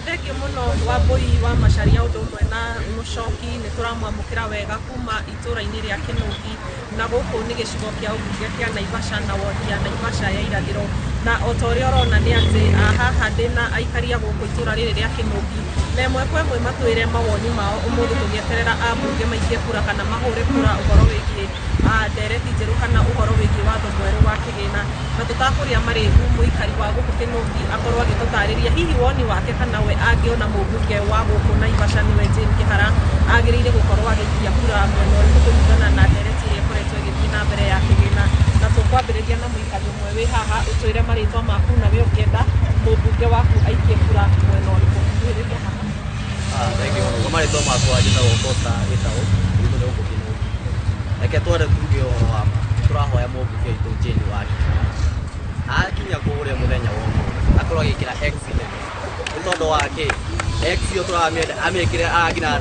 Thengiũ mũno Wambũi wa Macharia ũndũ ũmwe na Mũcoki, nĩ tũramwamũkĩra wega kuma itũra-inĩ rĩa Kĩnũngi, na gũkũ nĩ gĩcigo kĩa ũmbunge kĩa Naivasha na wodi ya Naivasha ya irathĩro. Na o ta ũrĩa ũrona nĩ atĩ haha ndĩna aikari a gũkũ itũra rĩrĩ rĩa Kĩnũngi, na ĩmwe kwa ĩmwe matwĩre mawoni mao ũmũthĩ tũgĩeterera ambunge maikie kura kana mahũre kura ũhoro wĩgiĩ ndereti njerũ kana ũhoro wĩgiĩ watho mwerũ wa kĩgĩna. Na tũtakũrĩa marĩgu mũikari wa gũkũ Kĩnũngi akorwo agĩtũtarĩria hihi woni wake kana we angĩona mũmbunge wa gũkũ Naivasha nĩwe Jane Kĩhara agĩrĩire gũkorwo agĩikia kura mwena ũrĩkũ kũringana na ndereti ĩrĩa ĩkoretwo ĩgĩthiĩ na mbere ya kĩgĩna. Na tũkwambĩrĩria na mũikari ũmwe wĩ haha, ũtwĩre marĩtwa maku na we ũngĩenda mũmbunge waku aikie kura mwena ũrĩkũ. Kuhĩrĩria haha. Thengiũ mũno. Kwa marĩtwa makwa njĩtagwo Costa Gĩtaũ, gwitũ nĩ gũkũ Kĩnũngi. Reke tware tuge ũhoro wa ma, tũrahoya mũmbunge witũ Jane wa Kĩhara akinya kũrĩa mũthenya wa ũmũthĩ akorwo agĩkĩra excellent, nĩ tondũ wa kĩ X ĩyo tũramĩenda amĩkĩre nginya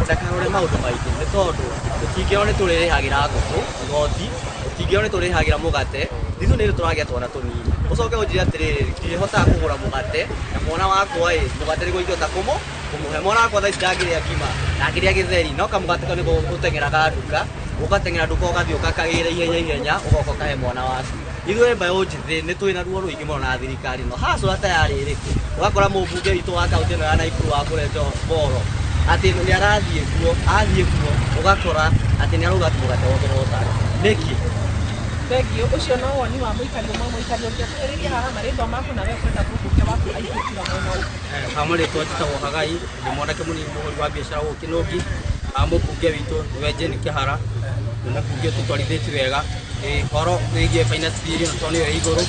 ndakarore maũndũ maingĩ, nĩ tondũ tũtingĩrwo nĩ tũrĩrĩhagĩra ngũkũ igoti, tũtingĩrwo nĩ tũrĩhagĩra mũgate, ithuĩ nĩ tũragĩa twana tũnini. Ũcoke ũnjĩre atĩrĩrĩ, ndirĩhotaga kũgũra mũgate na mwana wakwa ĩ mũgate nĩguo ingĩhota kũmũhe mwana wakwa thaa ici ndangĩrĩa ngima, ndangĩrĩa gĩtheri, no kamũgate kau nĩko ũteng'eraga nduka, ũgateng'era nduka ũgathiĩ ũgakagĩra ihenya ihenya ũgoka ũkahe mwana waku. Ithuĩ mbeũ njĩthĩ nĩ twĩna ruo rũingĩ mũno na thirikari ĩno. Hasũra ta yarĩ ĩrĩkũ? Ũgakora mũmbunge witũ wa kaũntĩ ĩno ya Naikuru wa kũrĩa Mboro atĩ nĩ arathiĩ kuo, athiĩ kuo ũgakora atĩ nĩ arauga atĩ mũgate wongererwo tax. Nĩkĩ? Thengiũ, ũcio no woni wa mũikari ũmwe. Mũikari ũngĩ akuhĩrĩria haha, marĩtwa maku na we ũkwenda mũmbunge waku aikie kura mwena ũrĩkũ? Ha marĩtwa njĩtagwo Hagai, ndĩ mwanake mũnini mũhũri wa biacara gũkũ Kĩnũngi. Mũmbunge witũ nĩwe Jane Kĩhara, nĩ mũmbunge ũtũtwarithĩtie wega. Ũhoro wĩgiĩ finance bill ĩno tondũ nĩyo ĩ igũrũ,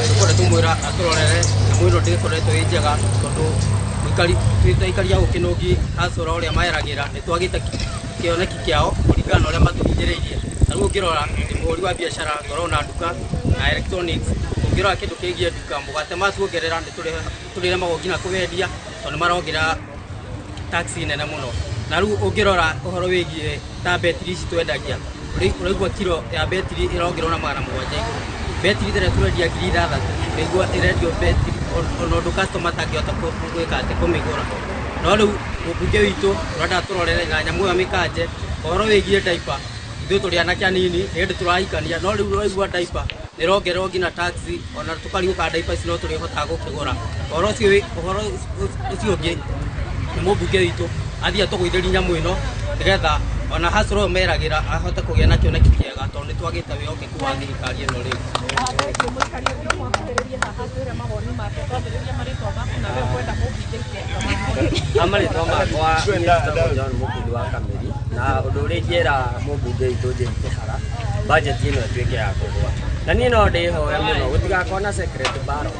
tũkwenda tũmwĩra atũrorere nyamũ ĩno ndĩkoretwo ĩ njega, tondũ mũikari twĩ ta aikari a gũkũ Kĩnũngi hasũra ũrĩa meragĩra nĩ twagĩte kĩoneki kĩao kũringana na ũrĩa matũhinyĩrĩirie. Ta rĩu ũngĩrora ndĩ mũhũri wa biacara, ngoragwo na nduka na electronics, ũngĩrora kĩndũ kĩgiĩ nduka mũgate matuongerera nĩ tũrĩremagwo nginya kũwendia tondũ nĩ marongerera tax nene mũno. Na rĩu ũngĩrora ũhoro wĩgiĩ ta betiri ici twendagia, ũraigua kiro ya betiri ĩrongererwo na 700 igũrũ. Betiri tene tũrendia 6,000, ũraigua ĩrendio betiri ona ũndũ customer atangĩhota gwĩka atĩ kũmĩgũra. No rĩu mũmbunge witũ tũrenda tũrorere na nyamũ ĩyo amĩkanje. Ũhoro wĩgiĩ diaper, ithuĩ tũrĩ anake anini nĩ hĩndĩ tũrahikania, no rĩu ũraigua diaper nĩ ĩrongererwo nginya tax, ona tũkarigwo kana diaper ici no tũrĩhotaga gũkĩgũra. Ũhoro ũcio ũngĩ nĩ mũmbunge witũ athiĩ atũgũithĩrie nyamũ ĩno nĩgetha ona hasũra ũyũ meragĩra ahote kũgĩa na kĩoneki kĩega, tondũ nĩ twagĩte wĩhokeku wa thirikari ĩno rĩu. Thengiũ. Mũikari ũngĩ ũmwe akuhĩrĩrie haha twĩre mawoni make. Twambĩrĩria marĩtwa maku na we ũkwenda mũmbunge aikie kura mwena ũrĩkũ? Ha marĩtwa makwa niĩ njĩtagwo John Mũkundi wa Kamĩri, na ũndũ ũrĩa ingĩra mũmbunge witũ Jane Kĩhara, budget ĩno ĩtuĩke ya kũgũa. Na niĩ no ndĩhoe mũno gũtigakorwo na secret ballot,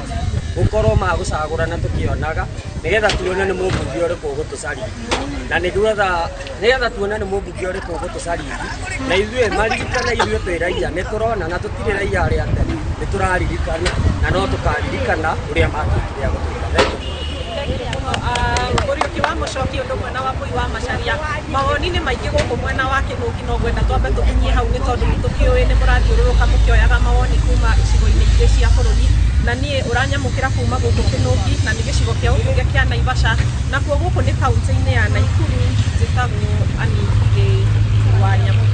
gũkorwo magũcagũrana tũkĩonaga, nĩgetha tuone nĩ mũmbunge ũrĩkũ ũgũtũcarindi, na nĩgetha tuone nĩ mũmbunge ũrĩkũ ũgũtũcarindi, na ithuĩ maririkane ithuĩ twĩ raia nĩ tũrona na tũtirĩ raia arĩa a tene, nĩ tũraririkana na no tũkaririkana ũrĩa matuĩkire a gũtwĩka. Thengiũ. Thengiũ mũno. Mũriũki wa Mũcoki ũndũ ũmwe na Wambũi wa Macharia, mawoni nĩ maingĩ gũkũ mwena wa Kĩnũngi, no ngwenda twambe tũkinyie hau nĩ tondũ nĩ tũkĩũĩ nĩ mũrathiũrũrũka mũkĩoyaga mawoni kuma icigo-inĩ ingĩ cia bũrũri. Na niĩ ũranyamũkĩra kuma gũkũ Kĩnũngi na nĩ gĩcigo kĩa ũmbunge kĩa Naivasha, nakuo gũkũ nĩ kaunti-inĩ ya Naikuru. Njĩtagwo Ann Ngĩ wa Nyamũ.